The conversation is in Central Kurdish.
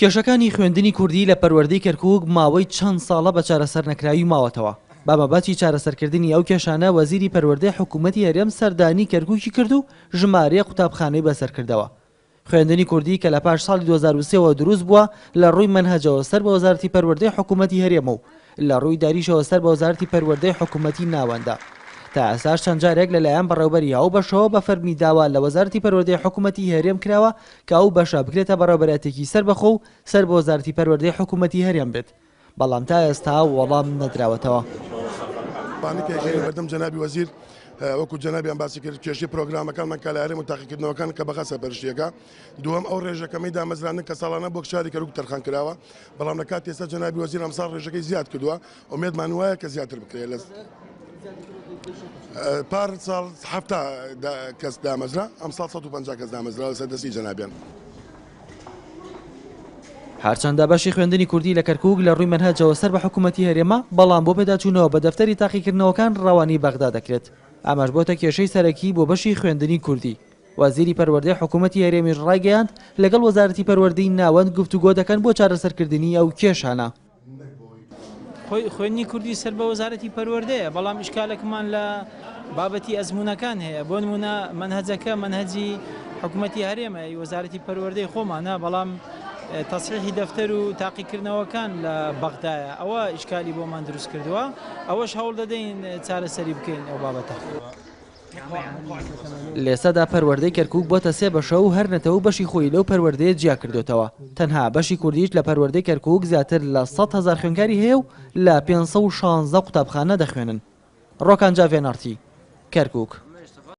کێشەکانی خوێندنی کوردی لە پەروەردەی کەرکووک ماوەی چەند ساڵە بە چارەسەرنەکراوی ماوەتەوە. بە مەبەستی چارەسەرکردنی ئەو کێشانە وەزیری پەروەردەی حکوومەتی هەرێم سەردانی کەرکووکی کرد و ژمارەیەک قوتابخانەی بەسەرکردەوە. خوێندنی کوردی کە لە پاش ساڵی 2003 وە دروست بووە لە ڕووی مەنهەجەوە سەر بە وەزارەتی پەروەردەی حکوومەتی هەرێمە و لە ڕووی داریشەوە سەر بە وەزارەتی پەروەردەی حکوومەتی ناوەندە. تا ئێستاش چەند جارێک لە لایەن بەڕێوەبەری ئەو بەشەوە بە فەرمی داوا لە وەزارەتی پەروەردەی حکوومەتی هەرێم کراوە کە ئەو بەشە بکرێتە بەڕێوەبەرایەتێکی سەربەخۆ و سەر بە وەزارەتی پەروەردەی حکوومەتی هەرێم بێت، بەڵام تا ئێستا وەڵام نەدراوەتەوە. پانیکێکی بەردەم جەنابی وەزیر وەکو جەنابیان باسی کرد کێشەی پرۆگرامەکانمان کە لە هەرێم و تاقیکردنەوەکان کە بەغا سەرپەرشتیەکە دووەم ئەو ڕێژە کەمەی دامەزراندن کە ساڵانە بۆ شاری کەرکوک تەرخان کراوە بەڵام لە کاتی ئێستا جەنابی وەزیر ئەمساڵ ڕێژەکەی زیاد کردووە ئومێدمان وایە کە زیاتر بکرێت لە پار ساڵ 70 کەس دامەزرا ئەمساڵ 150 کەس دامەزرا لەسەر دەستی جەنابیان. هەرچەندە بەشی خوێندنی کوردی لە کەرکوک لە ڕووی مەنهەجەوە سەر بە حکوومەتی هەرێمە، بەڵام بۆ پێداچوونەوە بە دەفتەری تاقیکردنەوەکان ڕەوانەی بەغدا دەکرێت. ئەمەش بۆتە کێشەی سەرەکی بۆ بەشی خوێندنی کوردی. وەزیری پەروەردەی حکوومەتی هەرێمیش ڕایگەیاند، لەگەڵ وەزارەتی پەروەردەی ناوەند گفتوگۆ دەکەن بۆ چارەسەرکردنی ئەو کێشانە. خۆی خوێندنی کوردی سەر بە وەزارەتی پەروەردەیە، بەڵام ئیشکالەکمان لە بابەتی ئەزموونەکان هەیە، بۆ نموونە مەنهەجەکە مەنهەجی حکوومەتی هەرێمە، ی وەزارەتی پەروەردەی خۆمانە، بەڵام تەسحیحی دەفتەر و تاقیکردنەوەکان لە بەغدایە، ئەوە ئیشکالی بۆمان دروست کردووە، ئەوەش هەوڵ دەدەین چارەسەری بکەین ئەو بابەتە. لەئێستادا پەروەردەی کەرکوک بۆتە سێ بەشە و هەر نەتەوە بەشی خۆی لەو پەروەردەیە جیا کردۆتەوە، تەنها بەشی کوردیش لە پەروەردەی کەرکوک زیاتر لە 100,000 خوێندکاری هەیە و لە 516 قوتابخانە دەخوێنن. ڕۆکان جاڤێن ئاڕتی، کەرکوک.